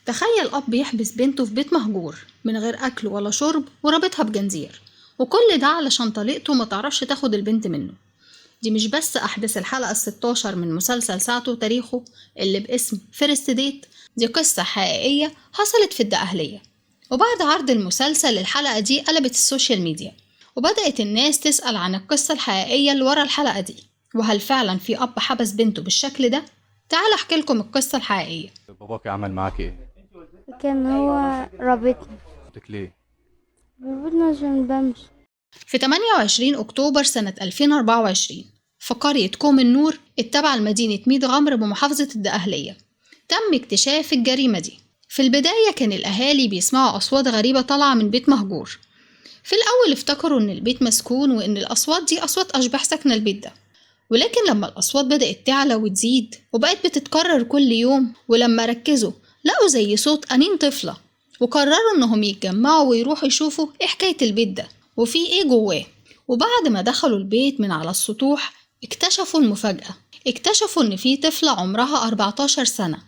تخيل أب يحبس بنته في بيت مهجور من غير أكل ولا شرب ورابطها بجنزير، وكل ده علشان طليقته ما تعرفش تاخد البنت منه. دي مش بس أحداث الحلقة 16 من مسلسل ساعته وتاريخه اللي باسم First Date، دي قصة حقيقية حصلت في الدقهلية. وبعد عرض المسلسل الحلقة دي قلبت ال social media، وبدأت الناس تسأل عن القصة الحقيقية اللي ورا الحلقة دي، وهل فعلا في أب حبس بنته بالشكل ده؟ تعال أحكي لكم القصة الحقيقية. باباك عمل معاك ايه؟ كان هو رابطني. رابطك ليه؟ رابطني عشان بمشي. في 28 أكتوبر سنة 2024 في قرية كوم النور التابعة لمدينة ميت غمر بمحافظة الدقهلية تم اكتشاف الجريمة دي. في البداية كان الأهالي بيسمعوا أصوات غريبة طالعة من بيت مهجور. في الأول افتكروا إن البيت مسكون وإن الأصوات دي أصوات أشباح ساكنة البيت ده، ولكن لما الأصوات بدأت تعلى وتزيد وبقت بتتكرر كل يوم، ولما ركزوا لقوا زي صوت أنين طفلة، وقرروا إنهم يتجمعوا ويروحوا يشوفوا إيه حكاية البيت ده وفي إيه جواه. وبعد ما دخلوا البيت من على السطوح اكتشفوا المفاجأة، اكتشفوا إن في طفلة عمرها 14 سنة